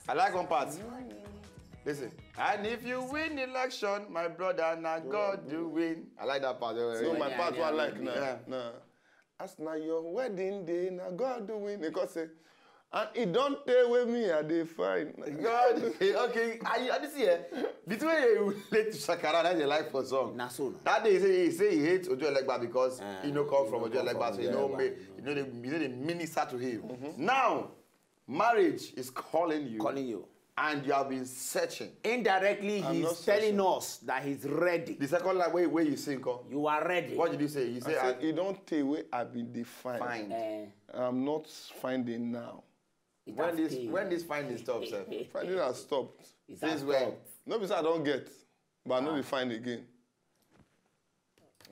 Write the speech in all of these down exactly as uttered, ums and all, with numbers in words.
I like one part. Listen. And if you win election, my brother, na God do win. I like that part. So my part wey I like now. Yeah. Nah. As na your wedding day, na God do win. Because say, and e don tey wey me I dey find. God, okay, I, I see here. Between you relate to Shakara, that's your life for song. Na so na. That day he say he say he hates Ojo Elegba because Ah, he no come he from no Ojo come Elegba, from so he Ojo no Elegba. make, he no dey, he no dey minister to him. Now, marriage is calling you, Calling you. And you have been searching. Indirectly, I'm he's not telling searching. us that he's ready. The second line where, where you sing, come. You are ready. What did you say? You I say, say I, e don tey wey I been dey find. Fine. Eh, I'm not finding now. it When has this pain. When this finding stop, sir. Finding has stopped. It Since has when? Stopped. No be say I don get, but I no dey find again.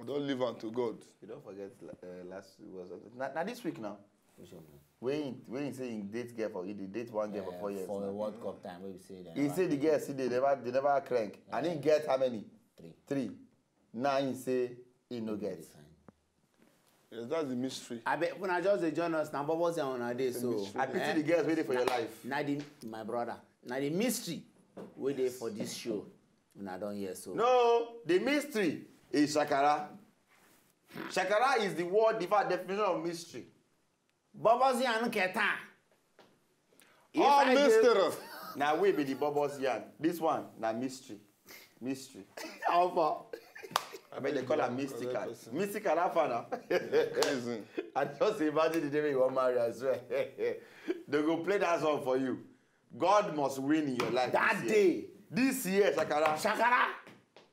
I don leave am to God. You don't forget uh, last week was now, now this week now. Which one? When he, when he say he date girl for he dey date one girl for four years. For a Now. World Cup time, where we say that. He say the girl see they never they never crank and he get how many? Three. Three. Now he say he no get. Fine. Yes, that's the mystery. I bet when I just dey join us now, Bubbles and on a day so. mystery. I pity the girls waiting for your life. Now the my brother, now the mystery wey dey for this show. Una don hear so. No, the mystery is Shakara. Shakara is the word, the fact definition of mystery. Bubbles and Keta. If Oh, I dey- Mister. Now we be the Bubbles yarn. This one, now mystery. Mystery. How far? I bet they call her mystical. Correct person. Mystical, how far now? Crazy. I just imagine the day when you want marry as well. They go play that song for you. God must win in your life. That This year. Day. This year, Shakara. Shakara,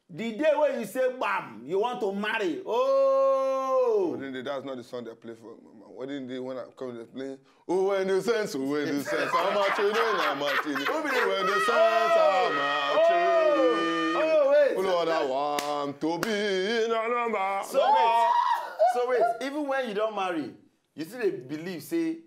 the day when you say bam, you want to marry. Oh, Wedding day, that's not the song they play for my wedding day when I come to play. Oh, when the sense, oh, when the sense, how much you know, how much you know. When the sense, how much you know. Oh, wait. Oh, Lord, I want to be in a number. So wait. So wait. Even when you don't marry, you still dey believe say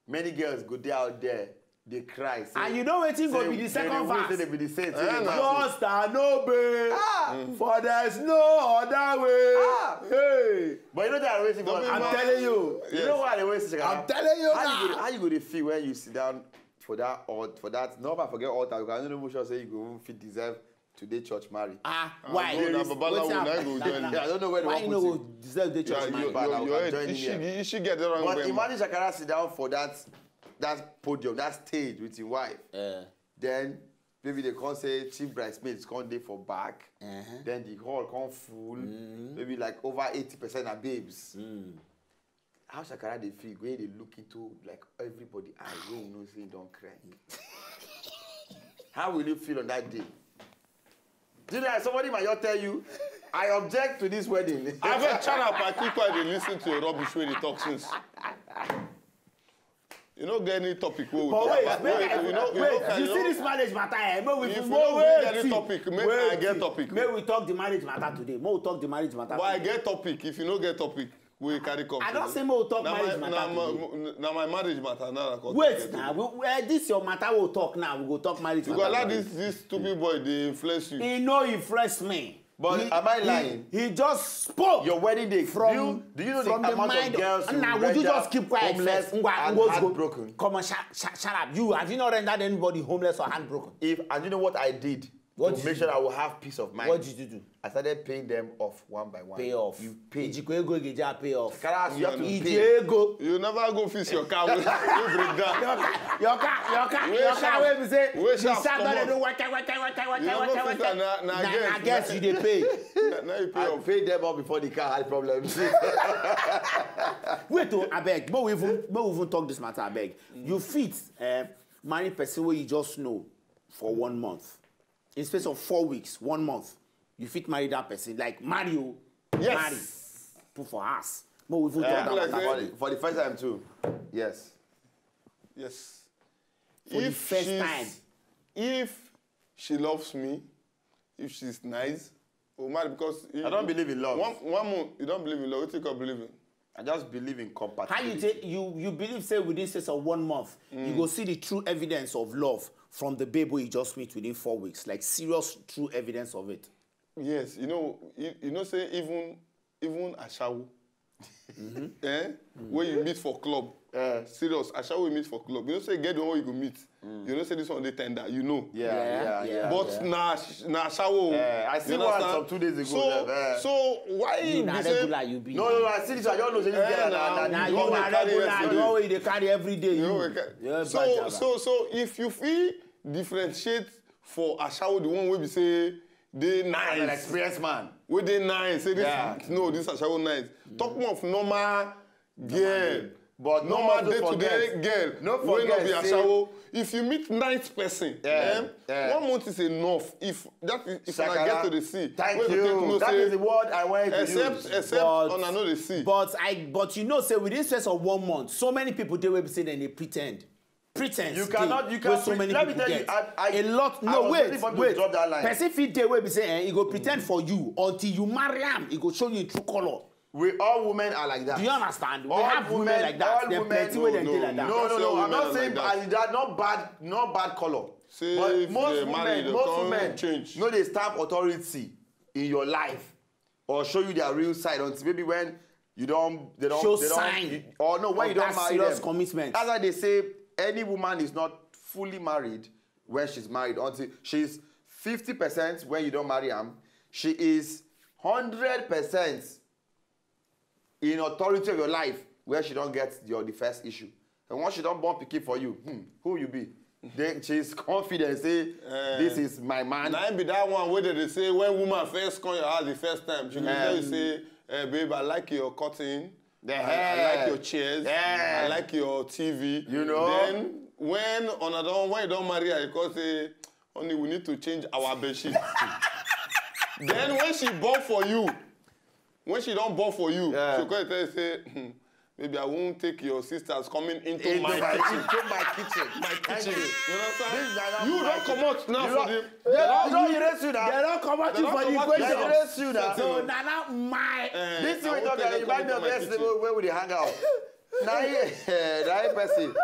many girls go there out there. They cry. Say, And you know wetin go say be the they second dey wait verse? Say they be the same. Eh, na. Just a no be, for there's no other way. Ah. Hey, But you know that waiting for. Don't be I'm mad. Telling you. You know what I waiting, Shakara? I'm telling you How you now. Go, how you go dey feel when you sit down for that or for that? No, I forget altar because I don't know sure say you go even fit deserve today church marry. Ah, Ah, why? no, na Wetin Babalawo na happen? go join Na- me. I don't know where they Why wan you put no you. go deserve the Yeah, church your, marry? But I your, will your head, join you you should, there. you should get the wrong But way, imagine Shakara sit down for that that podium, that stage with his wife. Eh, Then maybe they can't say chief bridesmaids can't dey for back. Uh-huh. Then the hall can't full. Maybe like over eighty percent are babes. mm. How Shakara dey feel? Where they look into like everybody eye wey you know say don cry. How will you feel on that day? Do you know somebody might just tell you, I object to this wedding. I bet shut up. I keep quiet and listen to your rubbish when they talk since. You no get any topic wey we But talk wait, about. wait, You no- you wait, no- you you see no- this marriage matter, eh? Make we If no you no bring wait, any topic, make wait, I get topic. Make we talk the marriage matter today. Make we talk the marriage matter. But I Today. Get topic. If you no get topic, we carry come. I don Today. Say make we talk Na marriage my- matter na my- today. Na my marriage matter now. I come Wait talk now, today. we, we, this your matter we talk now. We go talk marriage You matter. go allow Today. This this stupid boy dey influence you. He no influence me. But He- am I he- lying? He just spoke. Your wedding day. From Do you, do you know from the amount mind of girls you Now, render would you just keep quiet homeless first? Ngwa, and Ngwa, go. Heartbroken? Come on, shut, shut, shut up. You, have you not rendered anybody homeless or heartbroken? If and you know what I did What to did make you sure do? I will have peace of mind. What did you do? I started paying them off one by one. Pay off. You pay. Ijiko ego geja pay off. Kara, you have to Ije pay. Ego. You never go fix your car with with break down. Your car, your car, Wey your car. sharp? Wey be say Wey the sharp sharp don dey comot? do waka waka waka You no waka go fix waka. am, na- na Na guest. Na guest you dey pay. Na- na you pay I up. Paid them off before the car had problems. Wait o, abeg, make we even make we even talk this matter, abeg. You fit eh, marry person wey you just know for one month. In space of four weeks, one month, you fit marry that person. Like marry o, Yes. Marry, put for house. Make we even Yeah, talk that like matter. for, the, for the first time too. Yes. Yes. For the first she's- time. If she loves me, if she's nice, oh man, because you, I don't believe in love. One, one month, you don't believe in love. What you call believing? I just believe in compatibility. How you take you you believe say within space of one month you go see the true evidence of love from the babe wey you just meet within four weeks, like serious true evidence of it. Yes, you know, you, you know, say even even ashawo, eh, where you meet for club, Eh. Serious ashawo you meet for club. You know, say get the one you go meet. You know say this one dey tender, you know. Yeah, yeah, yeah. But na na ashawo. Yeah, I see one some two days ago. So so why you na be say regular you be. No, no, no, I see this. I don't know. Say this Eh, girl na- na- Na na- you one na wey carry regular, S the P. one wey you dey carry every day. You know, You. we ca- Yeah, so bad so so if you fit differentiate for ashawo, the one wey be say dey I'm an nice, experienced man. wey dey nice, say this Yeah. no, this ashawo nice. Talk more of normal girl. But no Normal also day to day forget- girl no wey no forget be say- ashawo. If you meet nice person, Yeah, eh, yeah. one month is enough. If that is, if una Shakara, get to dey see, thank wey go take you. Know That say, is the word I wanted to except use. except But- una no dey see. But I but you know say within space of one month, so many people dey wey be say dem dey pretend. Pretend. You cannot- you Wey can so pre- many let me people tell you, get. I- I- A lot. I No, was wait, ready for you to wait. Drop that line. Person fit dey wey be say eh, he go pretend for you until you marry am. He go show you in true color. We all women are like that. Do you understand? We All have women, women- like that. all There women- plenty wey dem No, dey no, like that. No, no, Say no. all I'm women not are saying like that. as that. Not bad, not bad color. Say But if most they marry, women, they most come women, change. No, they stamp authority in your life or show you their real side until maybe when you don't they don't Show they don't- sign you- or no when of you don't that marry serious them. Commitment. That's why they say any woman is not fully married when she's married until she's fifty percent when you don't marry her. She is hundred percent in authority of your life where she don't get your the first issue. And once she don't born pikin for you, hmm, who you be? Then she's confident say this is my man. Na im be that one wey dem dey say when woman first come your house the first time, she go Eh. Tell you say, eh, "Babe, I like your cutting, The I, I hair. like your chairs, Yeah. I like your T V." You know? Then when una don when you don marry her, you come say, "Honey, we need to change our bedsheet." Then when she born for you, when she don born for you, Yeah. she come tell you say, "Hmm, maybe I won't take your sisters coming into Into my my kitchen." into my kitchen. My kitchen. You understand? This is not You my don't come out now You for don't- the. They don't you erase you They now. don't comot They you don't for the comot you. They equation. erase you now. So na that my Eh, This thing I we won't talk take about them remind me come of into my yesterday kitchen. when we dey hang out. Now he, eh, now he person.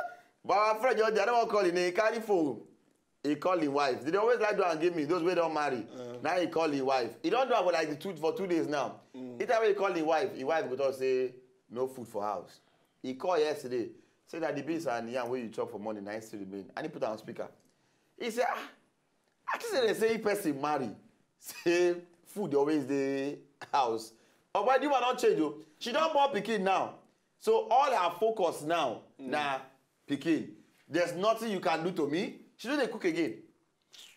But our friend, you know, they don't call him. He carry phone. He call his wife. They dey always like to and give me those wey don marry. Now he call his wife. He don do am for like the two for two days now. Each time he call his wife, his wife go talk say no food for house. He call yesterday. Say that the beans and yam wey you chop for morning na im still remain. And he put am on speaker. He say ah, I think say they say if person marry, say food dey always dey house. Oboy, the woman don change o. She don born pikin now. So all her focus now na pikin. There's nothing you can do to me. She no dey cook again.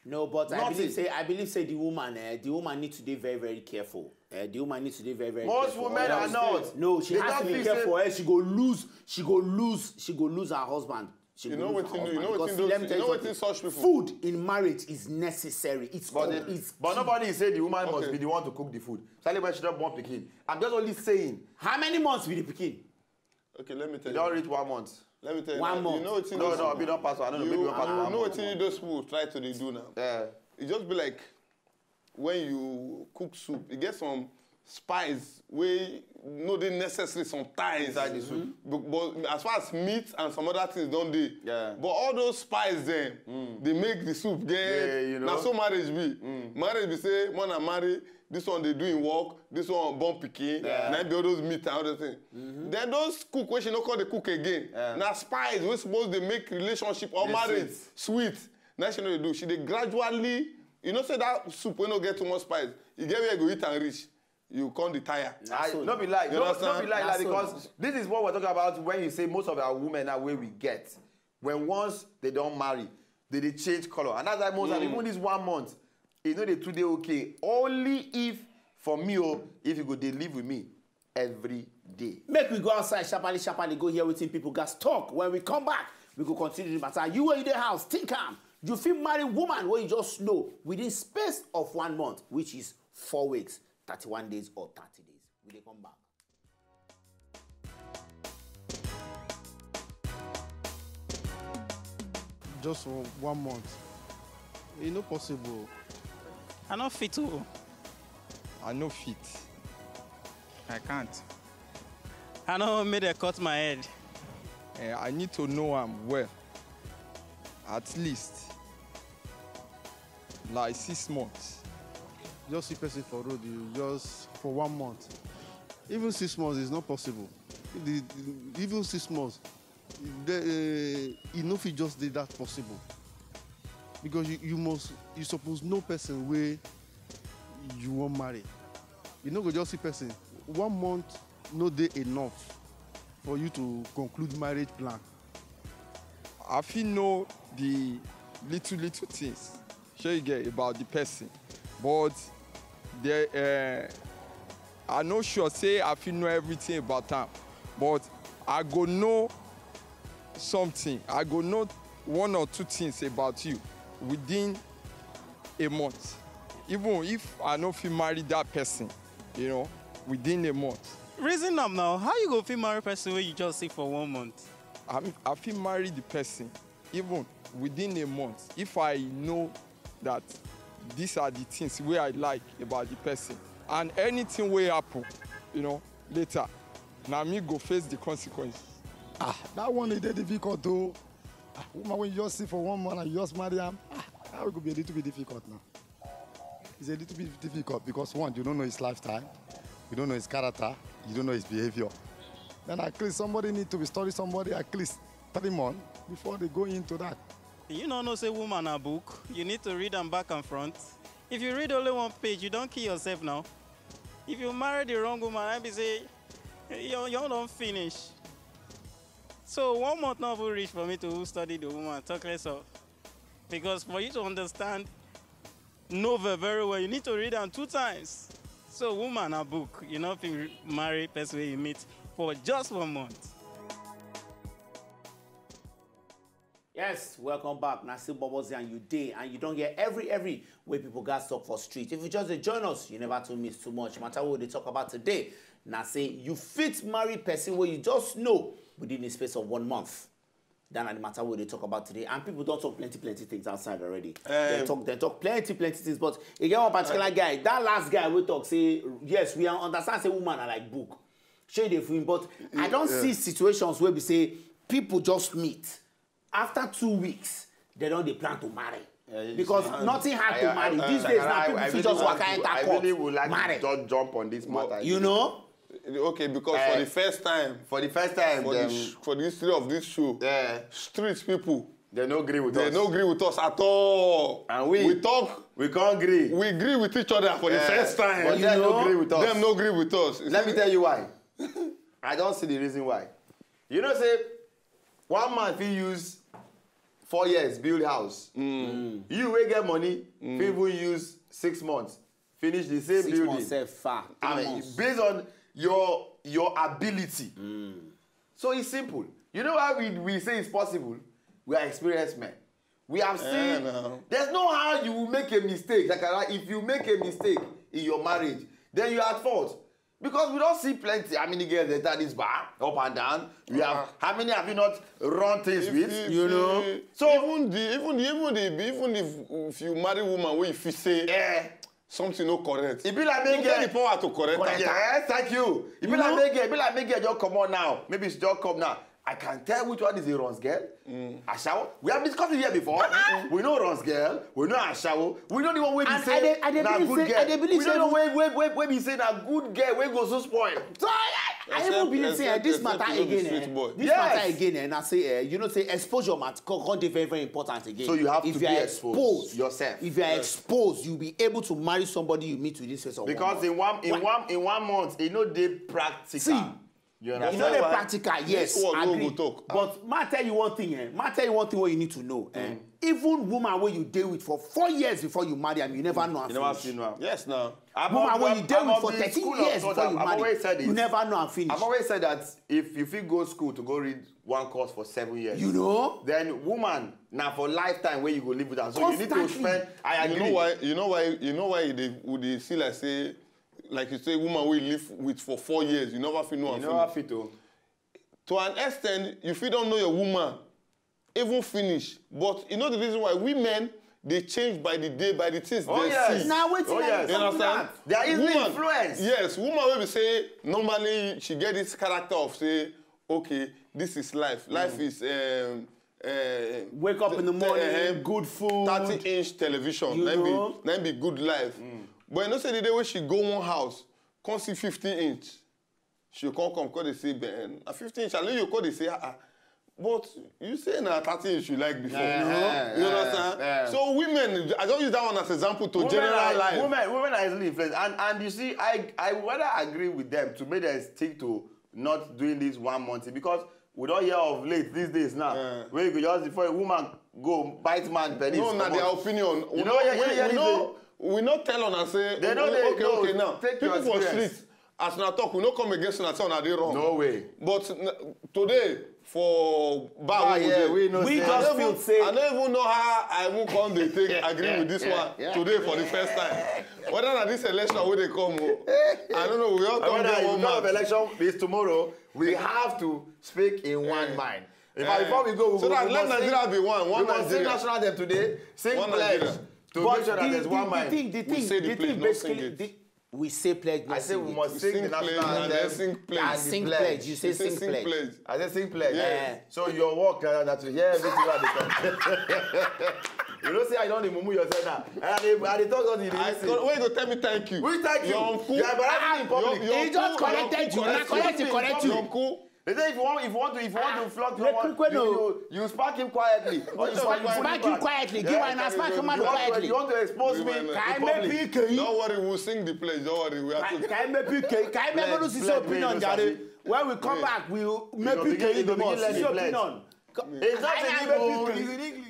No, but I Nothing. believe say I believe say the woman, eh, the woman need to dey very very careful. Eh, the woman need to dey very very Most careful. women are Else- not. No, she They has don't to be feel say- careful. Eh, she go lose. She go lose. She go lose her husband. She You go know lose her wetin do- you husband. know Because wetin see, those- let me tell you know you wetin something. Such people. Food in marriage is necessary. It's But, good. the- It's but key. Nobody say the woman must Okay. Be the one to cook the food. Especially when she don born pikin. I'm just only saying. How many months be the pikin? Okay, let me tell E you. Don reach one month. Let me tell you. One You month. know wetin No, those no, people- e don pass. I don't know. You, Maybe e don pass you one know month. Wetin those people try to dey do now. Yeah. E just be like when you cook soup, e get some spice wey no dey necessary sometimes. Inside the soup. But, but as far as meat and some other things don dey. Yeah. But all those spice dem dey make the soup get. Yeah, you know. Na so marriage be. Marriage be say man and marry, this one dey do im work, this one born pikin. Yeah. Na im be all those meat and all those things. Then those cook wey she no come dey cook again. Yeah. Na spice wey suppose dey make relationship or Dey marriage sweet. Sweet. Na she no dey do. She dey gradually, you know say that soup wey no get too much spice, e get where you go eat am reach, you come dey tire. I, so. No be lie. You No, no understand? be lie, Na lie, so. Because this is what we're talking about when you say most of our women now wey we get. When once they don marry, they dey change color. And that's why most of even this one month, e no dey too dey okay. Only if for me o, if you go dey live with me every day. Make we go outside sharply, sharply go hear wetin people gas talk. When we come back, we go continue the matter. You wey you dey house, think am. You fit marry woman wey you just know within space of one month, which is four weeks, thirty-one days or thirty days. We dey come back. Just for one month. E no possible. I no fit o. I no fit. I can't. I no make dem cut my head. Eh, I need to know am well. At least like six months. Just see person for road, you just for one month. Even six months is not possible. The, the, even six months, the, uh, e no fit just dey that possible. Because you, you must, you suppose know person wey you wan marry. You no go just see person. One month no dey enough for you to conclude marriage plan. I fit know the little little things shey you get about the person, but the uh, I no sure say I fit know everything about am, but I go know something. I go know one or two things about you within a month, even if I no fit marry that person, you know, within a month. Reason am now. How you go fit marry person wey you just see for one month? I, I fit marry the person even within a month if I know that these are the things wey I like about the person, and anything wey happen, you know, later, na me go face the consequences. Ah, that one e dey difficult o. Ah, woman wey you just see for one month and you just marry am, ah, that one go be a little bit difficult now. It's a little bit difficult because one, you don't know his lifestyle, you don't know his character, you don't know his behavior. Then at least somebody need to be study somebody at least three months before they go into that. You no know say woman na book. You need to read am back and front. If you read only one page, you don kill yourself now. If you marry the wrong woman, I be say you you don finish. So one month no even reach for me to even study the woman, talk less of. Because for you to understand novel very well, you need to read am two times. So woman na book, you no fit marry person wey you meet for just one month. Yes, welcome back. Na still Bobozi and you dey, and you don hear every every wey people gas talk for street. If you just dey join us, you never too miss too much. Matter wey we dey talk about today na say you fit marry person wey you just know within the space of one month. That na the matter wey we dey talk about today, and people don talk plenty plenty things outside already. Dem talk dem talk plenty plenty things, but e get one particular guy, that last guy wey talk say yes, we understand say woman na like book. Shey you dey feel me? But I don see situations wey be say people just meet, after two weeks, they don dey plan to marry. Because nothing hard to marry. These days now, people fit just waka enter court, marry. Just jump on this matter. You know? Okay, because for the first time, For the first time, for the dem, sh- for the history of this show, yeah. street people, They no gree with they us. No gree with us at all. And we, We talk, we can't agree. We agree with each other for the Yeah, first time. But dem no gree with us. Dem no gree with us. Let me tell you why. I don see the reason why. You know say one man fit use four years build house. You wey get money fit even use six months finish the same Six building. Months sef far. Three I mean, months. Based on your your ability. So it's simple. You know why we, we say it's possible? We are experienced men. We have seen. Now. There's no how you will make a mistake. Like, like, if you make a mistake in your marriage, then you are at fault. Because we don't see plenty. How many girls enter this bar up and down? We have how many have you not run things If with? If You know. If, So even the even the even the even if, if you marry woman where you feel say eh, something no correct. It be like You make get the girl. power to correct am. Yes, thank you. It be like make girl. It be like make girl just come on now. Maybe she just come now. I can tell which one is a runs girl. Ashawo. We have discussed it here before. We know runs girl. We know ashawo. We know the one wey be And say I dey- I dey na believe good say- girl. I dey believe We say know the no- way wey wey wey be say na good girl wey go so spoil. So I, I, I even believe say eh, this matter again, eh, this Yes. matter again, eh, na say eh, you know say exposure mat come come dey very very important again. So you have If to you be are exposed exposed yourself. If you are exposed, you'll be able to marry somebody you meet within space of Because one in month. one in one in one month, e no dey practical. See, You e understand? no dey Why? Practical, yes, This one no agree. Go talk. But ma tell you one thing, eh? Ma tell you one thing wey you need to know. Eh? Even woman wey you dey with for four years before you marry am, you never know am You never finish. see no. Yes, now. I'm Woman of- wey I'm- you dey I'm with of for the thirteen school of years thought. Before you I've marry, always said it. You never know am finish. I've always said that if you fit go school to go read one course for seven years, You know? Then woman na for lifetime wey you go live with am. So you need to Constantly. Spend. I agree. You know why? You know why? You know why they would they see like say, like you say, woman we live with for four years, you never feel no. You never fit to. To an extent, you feel don't know your woman, even finish. But you know the reason why women they change by the day, by the things Oh, they yes. see. Now wait till Oh, I yes. You come understand? back. There is Woman, influence. Yes, woman will be say normally she get this character of say, okay, this is life. Life is um, uh, Wake up in the te- morning, uh, good food. Thirty inch television. You Then know? Be, then be good life. But you know say the day when she go one house, come see fifteen inch. She come come come they say, ben, a fifteen inch. I know you come they say, ah, ah. But you say na thirty inch you like before. Yeah, You yeah, understand? Yeah. So I just use that one as example to general life. Women, women are easily influenced, and and you see, I I rather agree with them to make them stick to not doing this one month thing, because we don't hear of late these days now. Yeah. Where you go just before a woman go bite man penis. No, na their opinion. You know, yeah, yeah, yeah, we know. We not tell on and say, they know they okay, know, okay now. Take people for street. As una talk, we no come against una say una dey wrong. No way. But today, for bar, we, yeah, we, we just feel say I don't even know how I even come dey take agree with this one today for the first time. Whether na this election wey dey come o, I don't know. We all come get one mouth. Election is tomorrow. We have to speak in one mind. In fact, before we go, we so that let Nigeria be one. One Nigeria. Sing national anthem today. Sing pledge to make sure that there's one mind. The thing, the thing, the thing, basically, we say pledge. I say we must sing the national anthem and sing pledge. Sing pledge. You say sing pledge. I say sing pledge. Yeah. So your work na to hear everything wey I dey talk. You know say I don dey mumu yourself now. I dey I dey talk something you dey listen. Wey go tell me thank you? Which thank you? Your uncle. You are embarrassing me in public. He just corrected you. Na correct he correct you. Your uncle. They say if you want, if you want to, if you want to flog someone, you, you, you spank him quietly. Or you spank him quietly. Give an spank him quietly. You want to expose me in public. Don't worry, we'll sing the pledge. Don't worry, we are too. Kaime P K, Kaime P K, opinion, jare. When we come back, we will make P K in the most. It's your opinion. It's not in Igbo. It's in English.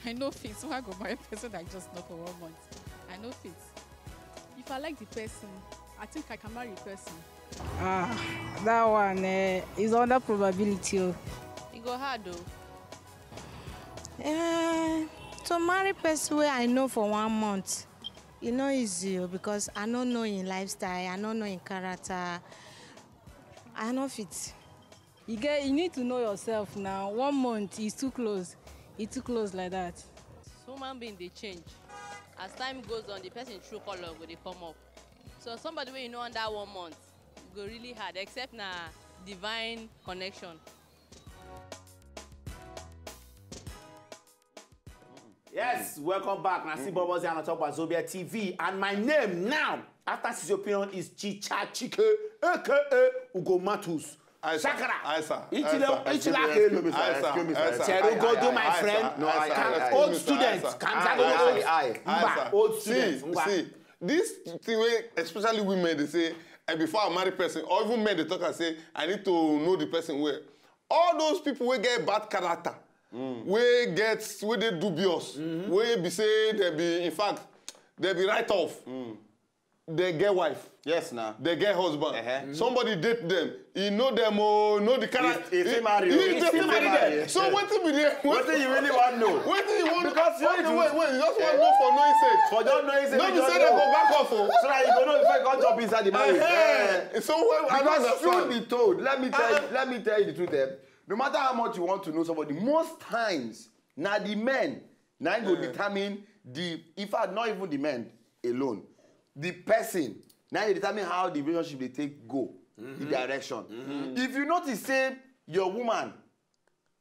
I no fit. So I go marry person I just know for one month. I no fit. If I like the person, I think I can marry the person. Ah, that one eh, is under probability. Oh. It go hard though. Eh, to marry person wey I know for one month, e no easy o, because I no know im lifestyle, I no know im character, I no fit. You get, you need to know yourself now. One month is too close. It's too close like that. Human being dey change. As time goes on, the person true color go dey come up. So somebody wey you know under one month, e go really hard, except na divine connection. Yes, welcome back. Na still Bobo Zia on top of Zobia T V. And my name now, after Sisi Opinion, is Chicha Chike, A K A Ugo Matus. Sakara. Ichila Kelu. Cherugodo, my friend. Old students. Kamzago old. Mba, old students. See, this thing wey especially women dey say, eh, before I marry person, or even men dey talk and say, I need to know the person well. All those people wey get bad character, wey get, wey dey dubious, wey be say they be, in fact, they be write off. They get wife. Yes, na. They get husband. Somebody date them. He know them, oh, know the character. He still marry. He still marry them. So wetin be there? Wetin you really wan know? Wetin you wan know? Because you wait, wait, you just wan know for knowing sake. For just knowing sake. No be say they go back off o. So that you go know before you come jump inside the marriage. So I don't understand. Because truth be told, let me tell you, let me tell you the truth. Eh? No matter how much you want to know somebody, most times na the men na go determine the, in fact, not even the men alone, the person na dey determine how the relationship dey take go, the direction. If you notice say your woman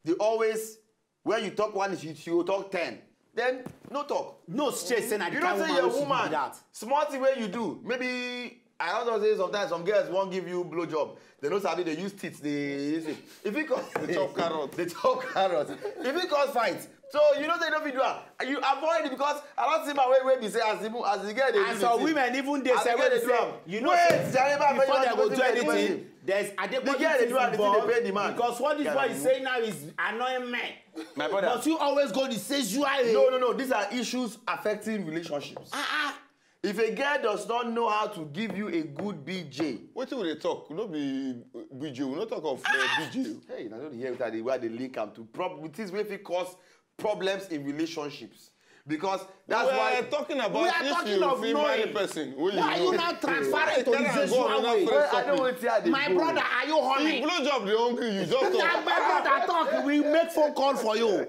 dey always, when you talk one, she she go talk ten, then no talk. No stress say na the kind woman wey she be that. Small thing wey you do, maybe I also say sometimes some girls wan give you blow job. They no sabi, they use tits. They use it. If you cause they chop carrot. They chop carrot. If you cause fight, so you know they no fit do am. You avoid it because I don't see my way wey be say as the as the girl dey do. And some women even dey say when they say you know say before they go do anything, there's adequate thing involved. Because what this boy is saying now is annoying men. My brother. But you always go the same way. No, no, no. These are issues affecting relationships. Ah ah. If a girl does not know how to give you a good B J. Wetin we dey talk? No be B J. We no talk of uh, B J. Hey, na no dey hear wetin I dey wey I dey link am to prob with things wey fit cause problems in relationships. Because that's why we are talking about if you fit marry person wey you know. Why are you not transferring to this one way? I don't want to hear the. My brother, are you horny? If blowjob dey hungry you, just talk. My brother talk, we make phone call for you.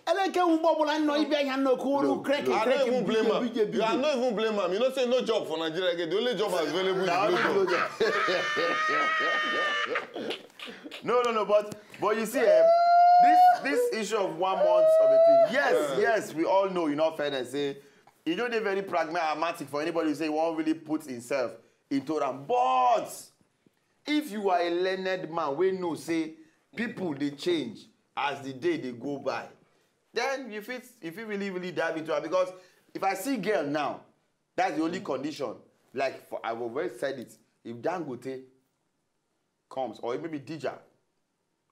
Eleke ugbo ọbụla nọ ibe ya nọ ka olu kreke kreke. I no even blame am. I no even blame am. You know say no job for Nigeria again. The only job available is blowjob. No, no, no, but but you see, eh, this this issue of one month of a thing. Yes, yes, we all know, in all fairness, say e no dey very pragmatic for anybody who say he wan really put himself into am. But If you are a learned man wey know say people dey change as the day dey go by, then you fit you fit really really dive into am, because if I see girl now, that's the only condition. Like, for, I will always said it, if Dangote comes, or maybe Dija,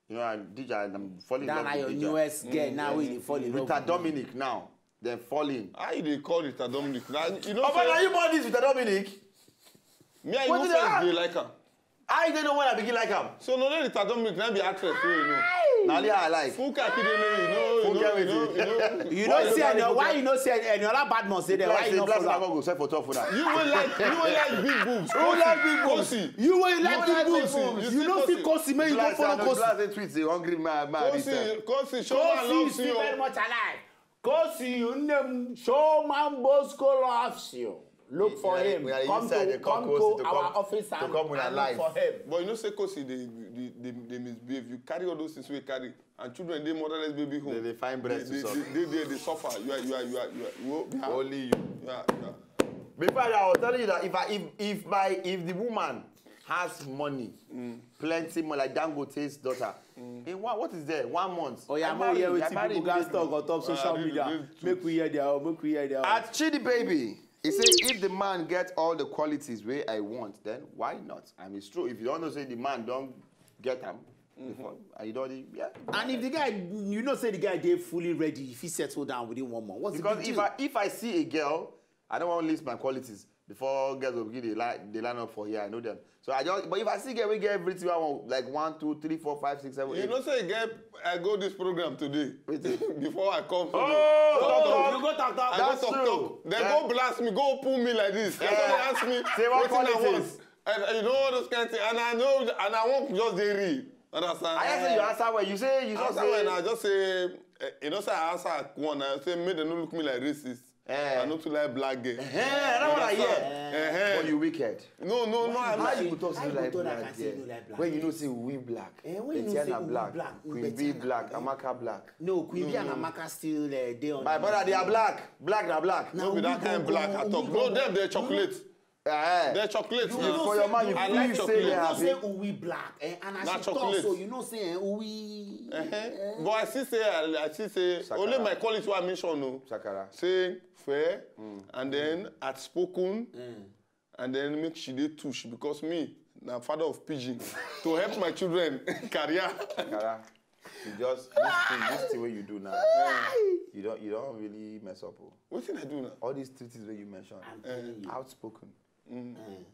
you know, and Dija, and I'm falling in That love na with your Dija. Newest girl now wey dey fall in love Rita with. Dominic now, then falling. How you dey call Rita Dominic? Na, you know Oba, na say you born this Rita Dominic? Me and What you did I first ask? Dey like am. I didn't know when I begin like am. So no, no, Rita Dominic na be actress wey you know. Na only her I like. Funke Akindele, you know, you Funke know, you wetin? know, you know. You no see any, why you no see any, any other bad man say there? Why you no Bless follow? Go sell for top for that. You wey like, you wey like big boobs. Who like big boobs? Kosi. You wey like You big like boobs. Kosi. You no see Kosi, make you go Bless, follow I know Kosi. Bless dey tweet dey hungry man man this time. Kosi, Kosi, show Kosi and love is still you. Very much alive. Kosi, you name Showman Bosco loves you. Look for We are- him. we are Come inside to the call come Kosi to to our come- office to and, come with and our look for life. him. But you know say Kosi dey dey dey dey misbehave. You carry all those things wey you carry, and children dey motherless baby home. They dey find breast to They suck. They dey there dey suffer. You are you are you are you are. You are- Only you. You are, you are. Before I was telling you that if I if if my if the woman has money, plenty money like Dangote's daughter, in one what is there one month? Oh yeah, I more marry hear you, I wetin marry people gats immediately. Talk on top social really, media. really Make we hear their own. Make we hear their own. At Chidi Baby, he say if the man get all the qualities wey I want, then why not? I mean, it's true. If you don't know say the man don get am before, and you don dey- yeah. And if the guy, you know, say the guy dey fully ready, if he settle down within one month, what's the Because big if deal? I if I see a girl, I don't want to list my qualities before girls will begin dey line dey line up for here. I know them. So I just but if I see girl wey get everything I want, like one, two, three, four, five, six, seven, You eight. Know say get I go this program today. Wetin? Before I come. Oh, Today. talk, You go talk talk. I That's go talk true. talk. They Yeah. Go blast me. Go pull me like this. Yeah. They ask me. Say what Wetin I qualities? Want. And, and you know all those kind of things. And I know, and I won't just dey real. Understand? I hear say you answer well. You say you just Answer say when I just say, eh, you know, say I answer one. I say make dem no look me like racist. Eh. I no too like black girl. Eh, that's what I hear. Eh, eh. But you wicked. No, no, no. I'm How not. you go talk say you How you like go talk black and say you girl no like black when girl? You know say we black? Eh, when you know say Betiana we black, black, we Queen B Betiana, black, eh? Amaka black. No, Queen B and Amaka still uh, dey on. My brother, they are black. Black na black. Now No be we that go kind go, black we at all. go No, go. Dem dey chocolate. Eh. Dem chocolate. You Now. know For say your man, you we I feel like say chocolate. You they know are say happy. We black, eh, and as Na she talk chocolate. So, you know say eh, we. Uh-huh. But I still say, I, I still say, Sakara. Only my quality wey I mention o. Sakara. Say fair, and then outspoken, and then make she dey tush because me na father of pidgin to help my children career. Sakara. You just this thing, this thing wey you do now. You don't you don't really mess up. Oh. Wetin I do now? All these three things wey you mention, I'm telling you. Outspoken.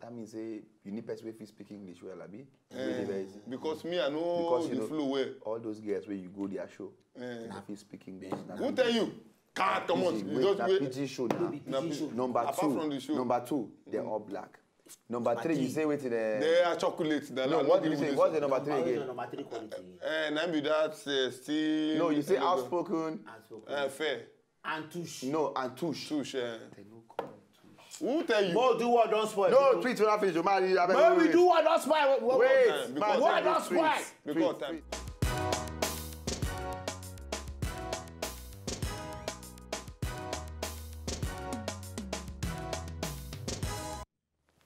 That means say you need person wey fit speak English well, abi? Wey dey very easy. Because me I know Because you the know- flow well. All those girls wey you go their show, na fit speak English. Na Who tell you? Car comot. Pidgin, You wait, just na wait. Pidgin show na. No be Pidgin show. Number Apart two, from the show. Number two, they're all black. Number three, you three. Say wetin? Uh, They are chocolate. They're no, not what did working you say? with What's the this. Number three Number, again? Number three quality. Eh, na be that uh, still. No, you say Enugu. Outspoken. Outspoken. Eh, fair. And tush. No, and tush. Tush. Eh. They no come tush. Who tell you? Mo do what don spoil. No, people. Tweet when I finish. Omari, I beg When we wait. Do what don spoil. Wait, wait, Wait, wait. Because man, What tweet, don spoil? tweet, Because tweet, time. Tweet.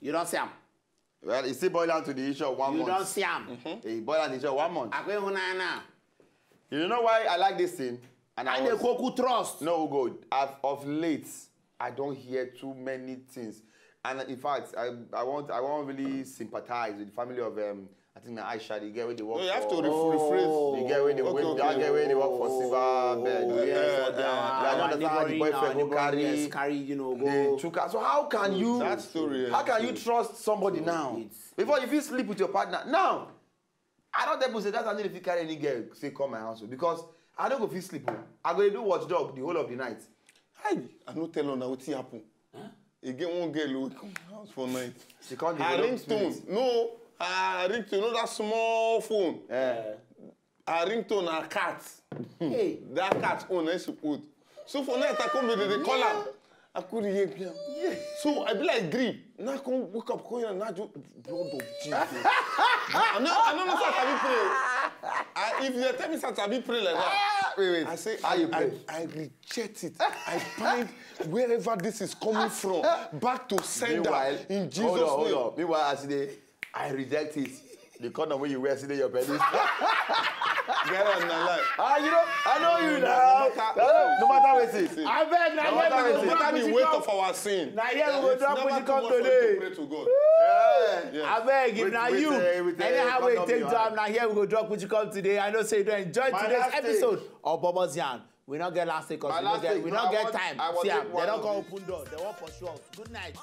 You don see am. Well, e still boil down to the issue of one You month. Don see am. E boil down to the issue of one month. Akwe Hunana. You know why I like this thing? And I And the was, Koku trust. No, go. I've, of late, I don't hear too many things. And in fact, I, I want I want really sympathize with the family of um, I think na Aisha, the girl wey dey work No, you have for to rephr- rephrase. The girl wey dey Okay, work okay, that okay. Girl wey dey work for Silver Bed. Oh, Yeah, yes, yeah, okay. yeah. I Our understand how the neighboring, boyfriend our go neighboring, carry yes, carry, you know, the go. Chuka. So how can you That story, how yeah. Can you trust somebody now? It's- Before you fit sleep with your partner. Now, I don tell people say that time no dey fit carry any girl say come my house o, because I no go fit sleep o. I go dey do watchdog the whole of the night. Hi, I no tell una wetin happen. E get one girl wey come my house for night. She come Her develop spirit. Ringtone, no, her ringtone, no that small phone. Eh. Her ringtone na cat. Hey. That cat own na she put. So for night I come dey dey call am. I couldn't hear am. So I be like dream. Now I come wake up, come here, now just blood of Jesus. I no, I no know say I sabi pray. I, if you tell me say I sabi pray like that, Ah, wait, wait. I say How you I, pray? I, I reject it. I bind wherever this is coming from back to sender Meanwhile, in Jesus' hold on, hold name. On. Meanwhile, as they, I reject it. The condom wey you wear still dey your penis. Get on na life. Ah, you know, I know you now. No matter wetin. Abeg, na No here matter we go wetin. No drop matter the Gucci weight cup. Of our sin. Na here we go It's drop never Gucci too cup much for you today. To pray to God. Yeah. Yes. Abeg, if With- na with, you, uh, with, uh, anyhow we condom take you do am, have. Na here we go drop Gucci cup today. I know say you don enjoy My today's last episode of Bobo's Yarn. We no get last take 'cause My we no last get take, we no, no I get want- time. I want See am, take they one don of come it. Open door. They wan pursue us. Good night.